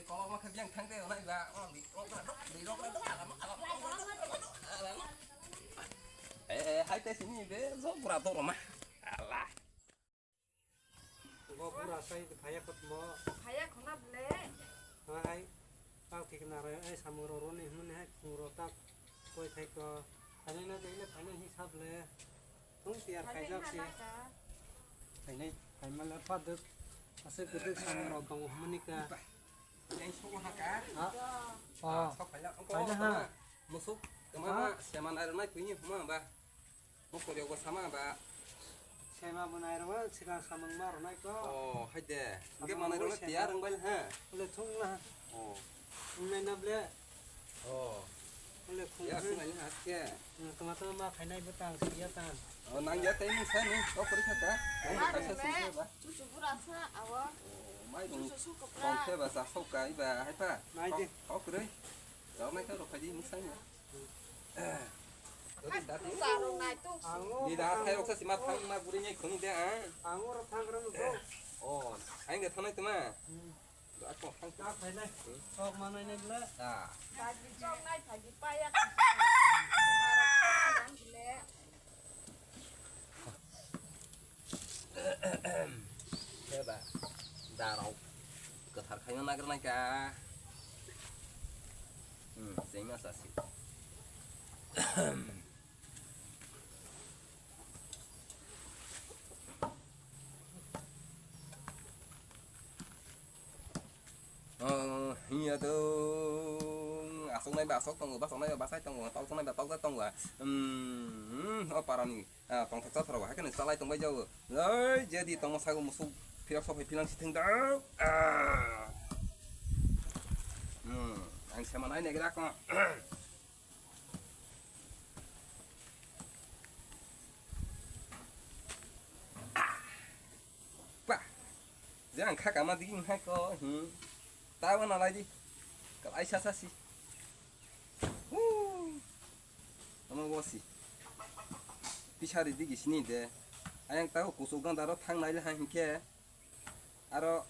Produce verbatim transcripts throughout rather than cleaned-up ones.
Kolok ma khe biyang thang de, onai ba, oh, di, oh, di, di, di, di, di, di, di, di, di, di, di. Eh, eh, hai te sini be, zo pura to roma. Alah. Bo pura sai phaya khotmo. Phaya khona ble. Ha hai. Pal thik na re, ai samung ro ro ni hmuni hai khung ro tak koi thai ko. Ani na de le phani hisab le. Thung tiar khaijak si. Phainai, phaimale paduk. Aswk kwdwk samung rok tongo hwnmani ka. Yang sok ha ka? Ha? Oh. Sok phaila. Phaila ha. Musuk, kemana? Seman air nai puini huma ba. Mukori ogo sama ba. Sema bunai rwa, sika samung mar nai ko. Oh, hai de. Samung tiar ang bai ha. Ule thung la. Oh. Nai na ble. Oh. Ule khung. Ya, sung ani haske. Tama tama ma khainai bwtang siya tang. Oh, nang ya tei mung sa ni. Oh, kori kha ka. Nang kaisa sung ba. Chuchu bura sa awo. Oh, mai dong. Chuchu su kopra. Tong khe ba sa sok kai ba hai pa. Nai de. Kok kori. Rok nai ka rok khai di mung sa ni. Ni da thai rok sa sima thang ma buri ni khung de a. Ang oro thang ram ko. Oh, ai nge thang nai tuma. Ako, ang ka phainai. Sok manai nai bla. Ah. Bagi sok nai, bagi payak. Semarang nang bile. Khe ba, darok kwthar khaina nagrwnai ka. Hmm, chengma sasi. Oh, hiya dong. Asok nai ba asok tongo, basok nai ba basai tongo, tolsok nai ba tolsai tongo. Hmm, oh, parani, ah, tongthok chathoro, hai kheno chalai tongbai jago. Oi, jadi tongma sago musuk, phirak sok phai philang sitheng dao. Ah. Hmm, ang semanai negra ko. Pah! Jang kha kama digi hai ko, hmm. Tawa na lai di. Kal ai sa sa si. Woo! Ama wo si. Pisari digi sini de. Ayang tawo kusuk ganda ro thang nai le hai hinkhe. Aro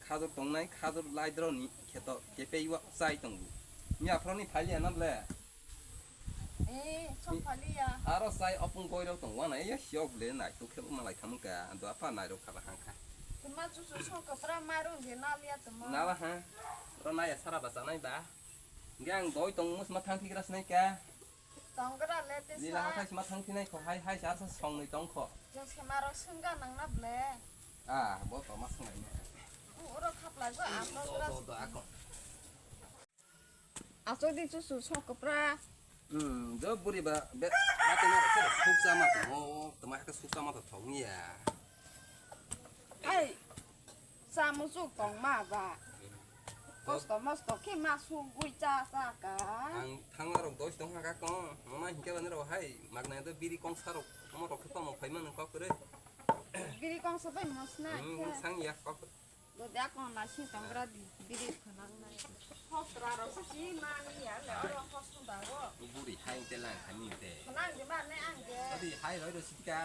khajur tongnai, khajur laidroni kheto kepeiwa chai tongo. Miya phroni phaliya na ble? Eh, sok phaliya. Aro chai opung goirok tongo, wana, eh, yok le nai, tuk khe malai khamung ka, ando apa nai rok khaba hang kha. Tuma chuchu sok kopra marung je naliya tuma. Nala ha, ro naya sara ba chanai ba. Hingke ang doi tongmos ma thang thik ras nai ka. Tonggra le tesa. Lila hathai sima thang thinai kho, hai, hai, sa, sa, song nui tong kho. Jeng sima rok sungga nang na ble. Ah, bo to ma sungai ne. Bu oro khapla go, hmm, asok do, gra do, do, ako. Asok di chuchu sok kopra. Hmm, do buri ba, be, ba te na, suksa ma to, tama ka suksa ma to thong ya. Ai, sa musuk tong ma ba. Kosto mosto khe ma sugui cha cha ka. Ang thangma rok dos tong ha ka kong. Mama hinkhe bani rok hai magnai do biri kongsa rok. Omo rok khe tamo phai mano kok re. Biri kongsa bai mosna hmm, khe. Sang ya kok. Do da kong na si tong gra di biri phanang nai. Hostra rok si mani ya le oro hostra ba go. Buri hai te lang khani te. Phanang di ma ne ang ge. Adi hai roi ro sitka.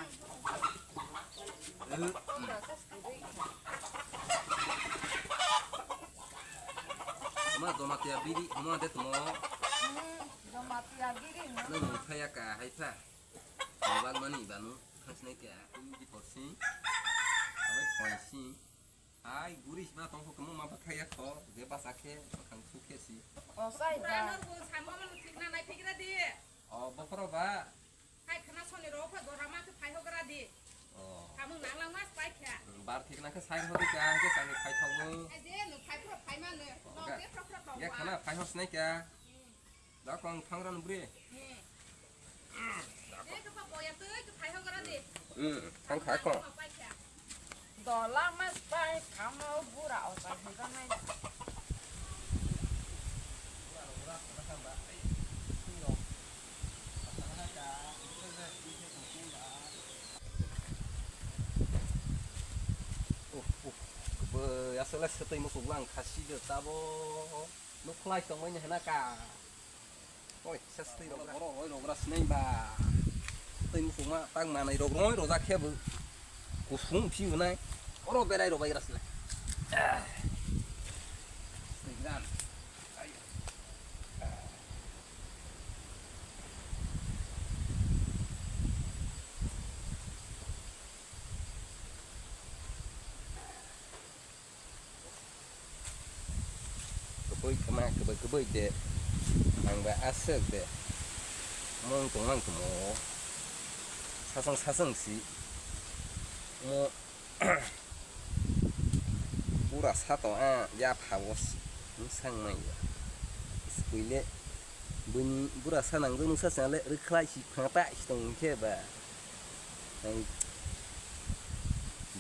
Hostra sa Ma Jamatia biri, ma de tamo. Hmm, Jamatia biri no. No, no, thaya ka, hai pha. Mobile mani ba no, khang sinai kya. Di porsi. Abai poisi. Ai, guris ma tong ko ma ba thaya ko, je ba sa khe, khang su khe si. O, sai ba. Pura no bu samo no thik na nai thik ra di. O, bokro ba. Hai khana soni ro pha gora ma khe phai ho gra di. Oh. Samung nang lang mas pai kha. Bar thik na khe sai ho di ka, hingke sani phai thago. Ai je no phai phro phai ma no. No je phro phro tong. Ya khana phai ho sinai kya. Hmm. Da kong thang ran bri. Hmm. Je kha pa boya tui khe phai ho gra di. Hmm, thang kha ko. Pai kha. Dola mas pai khamo bura o pai hwnkha nai. Uh, uh, bw, aswk lai swtwi muchung lang khasi de tabo. Nuk khlai tongmani hwnka. Oi, sastwi rok. Oro, oi, rok ras nai ba. Twi muchungma, tak manai rok, roi rojak khe bo. Kusung phi bo nai. Oro berai rok bai ras nai. Ah. Twi gran. Oi, kama kwbai kwbai de. Ang ba aswk de. Mong tong mang tong mo. Sasang sasang si. Mo. Pura sato a ya pha o. Sang mai. Puile. Bun bura sa nang jong sa le rikhlai si phata si tong khe ba. Nang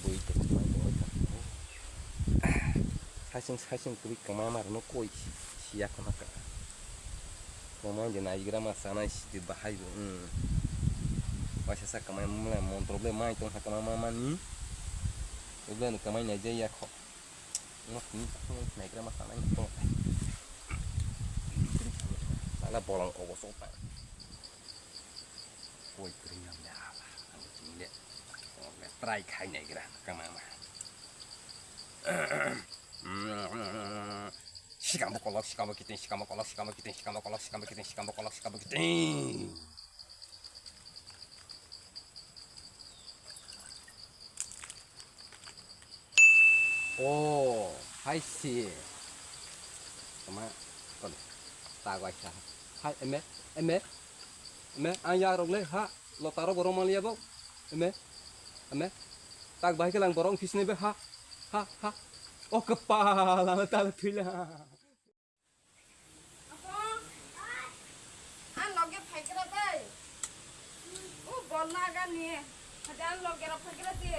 bui to mai to. Sasing sasing twi kama mar no koi siya kama ka. Kama je naigra ma sana si de bahai bo. Waisa sa kama mula montro ble mai tong sa kama ma mani. Ble no kama nai je ya kho. Nokni naigra ma sana ni to. Sala bolong obo so pa. Koi kring am le ala. Ang le try khai naigra kama ma. Sikamo kolok, sikamo kiting, sikamo kolok, sikamo kiting, sikamo kolok, sikamo kiting, sikamo kolok, sikamo kiting. Oh, hai si. Sama, kon. Tagwai sa. Hai, eme, eme. Eme, ang ya rok le, ha. Lotaro borok maliya bo. Eme. Eme. Tak bahai khe lang borok phis nai be ha. Ha ha. O kwpal ano tala thwila. Ang loge phaigra bai. O bolna gani. Hade ang loge rok phaigra di.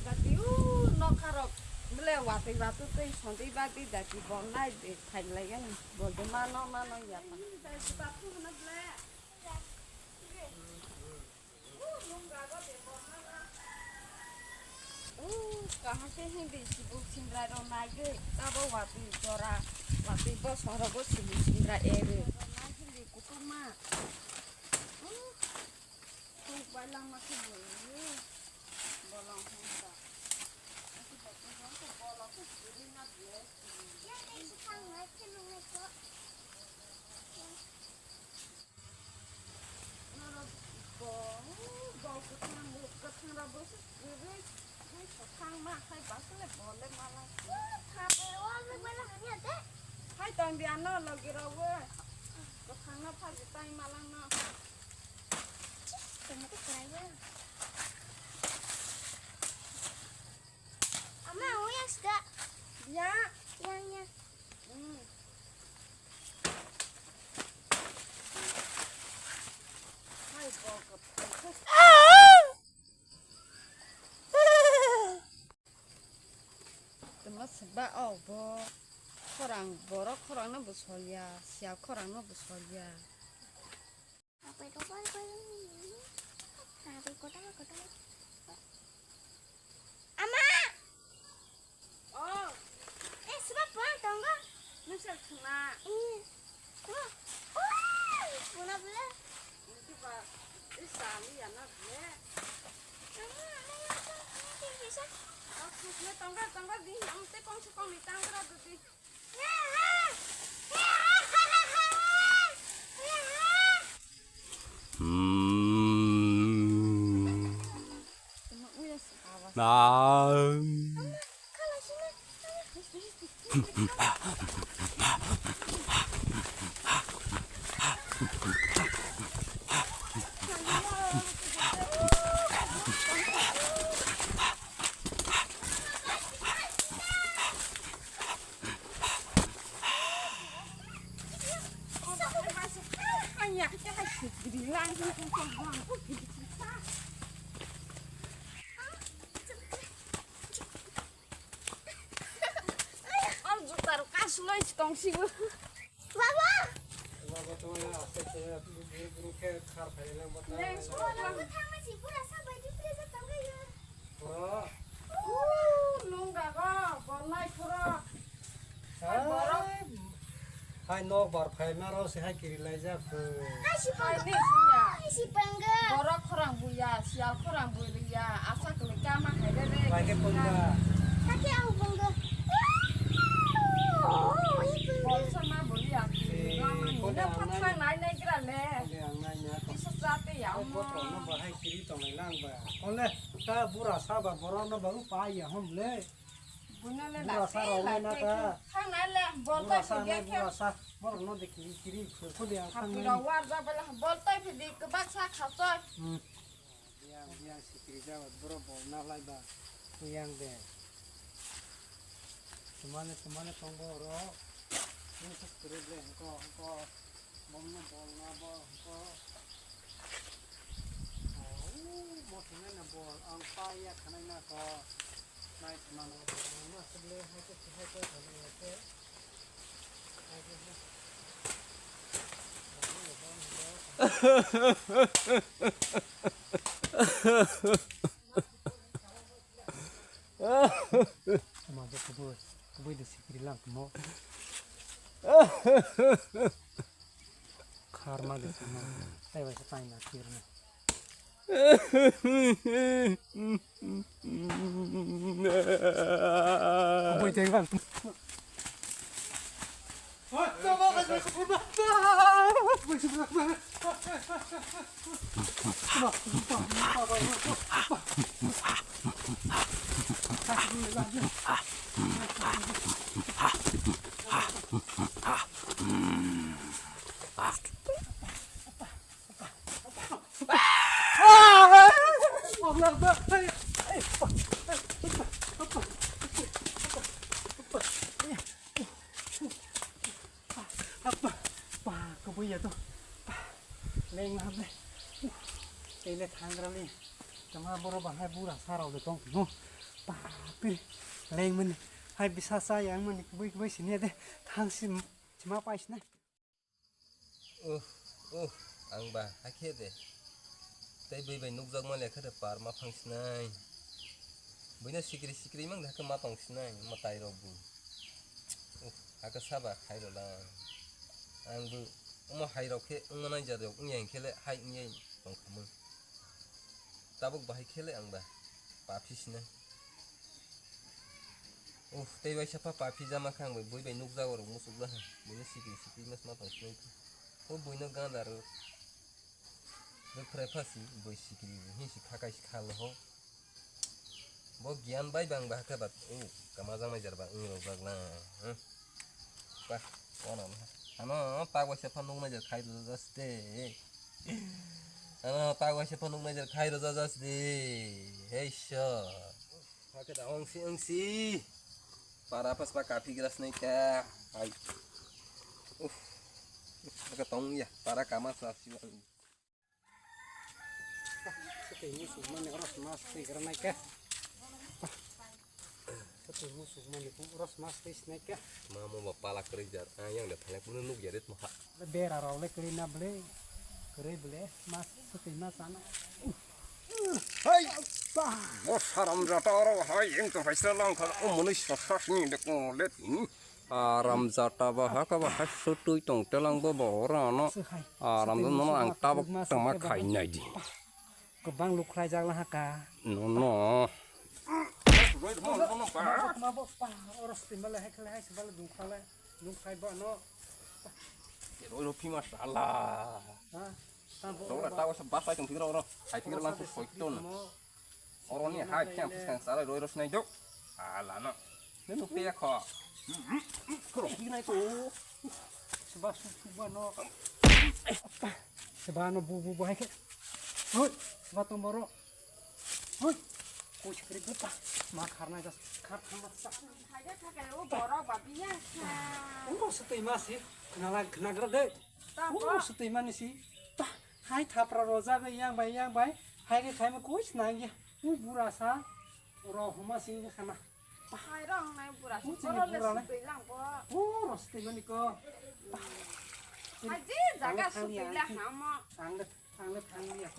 Dati u nokha rok. Bele watwi watwi tei sondi badi dati bolnai de phailaigani. Bolde mano mano ya. Kaham khe hindi sibuk sindra rok nai gwi tabo watwi jora watwi bosong rogo sibuk sindra ero. Hindi kutung ma. Tuk bai langma khe bui. Bolong hwnsa. Bolong khe bui na bui. Norok bo, bol kwthang, kwthang rok bo se kwrwi, kwthang ma khai ba se le bol le ma lang. Hai tong di ano logi rok bo. Kwthang no phaji tai ma lang no. Tong di kwrwi bo. Ama, o yang sida. Ya. Yang, yang. Hmm. Hai, bol kap. Tama seba, oh, bo. Khorang, borok khorang no bo solya, siya khorang no bo solya. Ama! Oh! Eh, seba pura tongo? Nusal khna. Eh. Oh! Oh! Pura bela. Ini ba, ini sami ya na bela. Ama, ama, ama, ama, ini bisa. Oh, khna tongo, tongo di, ang te kong se kong ni tang kra du di. Baba! Baba, to ya, aste aste, buru khe khar phai lang bata. Baba, thangma si pura sa bai di pura sa tong ya. Pura. Nung dago, bolnai pura. Hai, hai, nok bar phai ma ro se hai kiri lai jak. Hai si pang. Hai ni siya. Hai si pang. Borok khorang buya, sial khorang buya, asa kuli kama hai re re. Hai ke pang. Hai ke au pang. Bolsa ma boli ya. Eh, mama ni na phat phai nai nai gra le. Ang nai na. Isa sate ya mo. Botro no bahai kiri tong lai lang ba. Kon le, ta bura sa ba borok no ba u pa ya hom le. Bura sa rok nai na ta. Thang nai le, bol tai phidi khe. Bura sa, borok no de kiri kiri khoi khoi de ang thang nai. Hapui rok war ja bela, bol tai phidi, kwbak sa kha choi. Hmm. Yang, yang sikiri ja, borok bol na lai ba. Yang de. Tumane, tumane tong bo ro. Ni sa kiri le, hengko, hengko. Bom no bol na bo, hengko. Oh, mo thunai na bol, ang pa ya khanai na ko. Nai mano, ma seble, hai ko, hai ko, hai ko. Ma de kubui, kubui de sikiri lang mo. Kharma de sima. Tai bai sa tai na tirna. Kubui de lang. Apa? Pa, kubui ya to. Pa, leng hable. Tele thangra le. Tama boro bahai bura sarau de tong. No. Pa, pi. Leng mani. Hai bisa sa yang mani kubui kubui sini de. Thang sim. Sima pai sini. Uh, uh, ang ba hakhe de. Tei bui bai nukjakma lekha de par ma phang sinai. Buino sikri sikri mang de hakhe ma tong sinai, ma tai rok bu. Uh, hakhe saba khai rw lang. Ang bu omo hai rok khe wngma nai jat rok wngya hwnkhe le hai wngya tong khamung. Tabuk bahai khe le ang ba pa phi sinai. Uff, tei waisa pha pa phi jama kha ang bai bui bai nukjago rok muchuk jaha. Buino sikri sikri mas ma tong sinai kha. O buino ganda rw. Rwphre pha si bui sikri hinsi kha kaisa kha loho. Bo giyan bai bang ba khe bat. O kama jang nai jar ba wng rok jak na. Hmm. Pa, kono. Ano tak waisa pha nuknai jar khai rw jaste. Ano tak waisa pha nuknai jar khai rw jaste. Hei sir. Hakhe da ongsi ongsi. Para pas pa kapi gelas nai ka. Hai. Uff. Hakhe tong ya. Para kama sa si. Sete musuk mani oros mas tei gra nai ka. Sete musuk mani oros mas tei snai ka. Mamo ba pala kwrwi jar. Ah, yang de phalak munu nuk ya rit moha. Bera rok le kwrwi na ble. Kwrwi ble mas sete mas ano. Hai! Bo saram jata oro hai eng to haisra lang kha o mwnwi sosra sini de ko le tini. Aram jata ba haka ba hai sutwi tong telang bo bo oro ano. Aram do nono ang tabok tama khai nai di. Kwbang luk khlai jak la haka. Nono. Oros timale hai khlai hai sibale dungkhale dungkhai bo ano. Roi ro phima sala. Ha? Rora tawa sa basai tong phikra oro. Hai phikra lang soiton. Oro ni hai kya phikang sala roi ro snai do. Ala no. Nunu pe kho. Kro ki nai ko. Seba su su ba no. Seba no bu bu bu hai khe. Hoi, seba tong boro. Hoi. Koi sikri bu ta. Ma kharna jas khar thang ma ta. Hai de thake o boro ba biya kha. Uro sutui ma si. Khna la khna gra de. Uro sutui ma ni si. Ta. Hai thapra rojak yang bai yang bai. Hai ke khai ma koi snang ya. U bura sa. Ro huma sing khana. Hai rong nai bura. Uro sutui mani ko. Hai je jaga sutui la hama. Thang le thang le thang ya.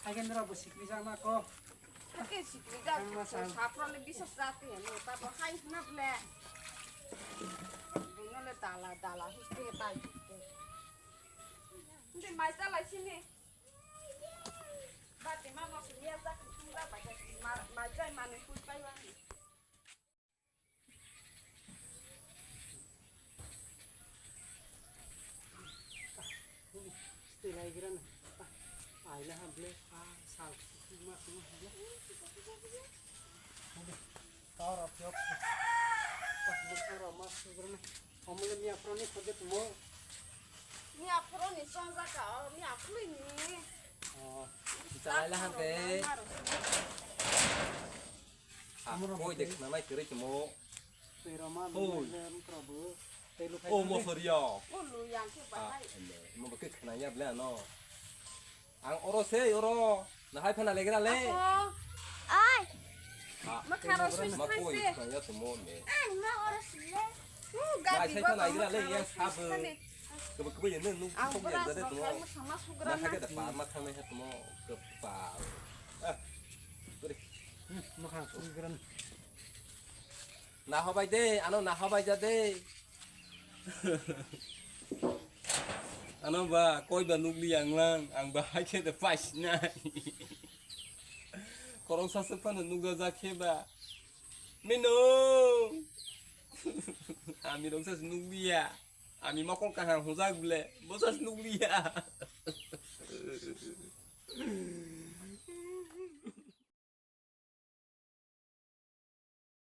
Hai ke nra bo sikri jama ko. Hai ke sikri ja. Thang ma sang. Sapra le bisa sati ya. Ni ta bo hai na ble. Buno le dala dala history tai. Hindi mai ta lai sini. Bati ma mo sumia ta kum ta ba ma ma jai ma ne kut pai wa. Stay lai gira na. Ai la ha ble. Ah, sal. Ma ma ble. Tar ap yok. Tar ap mas sugrana. Omule mi afro ni khode tumo. Mi afro ni chongjak ka, mi afro ni. Oh. Chalai la hante. Ah, koi dek na mai kiri tumo. Tei roma. Oh. Ni le mukra bu. Tei lu. Oh, mosorio. Oh, lu yang ke bahai. Mo bakit khna ya ble ano. Ang oro se, oro. Na hai phana legra le. Ai. Makharo sui ma koi se. Khna ya tumo ne. Ai, ma oro sile. Mai sai phana legra le ya sabu. Kebe kebe ne nu. Ang pura jade tumo. Sama sugra na. Ke da pa ma khna ya tumo. Ke pa. Ah. Sorry. Makharo sui gran. Nahobai de, ano nahobai ja de. Ano ba, koi ba nukli ang lang, ang ba hai khe de pais nai. Korong sa se phano nukja ja khe ba. Mino. Ami rong sa se nukliya. Ami mokol kaham hujak bile, bo sa se nukliya.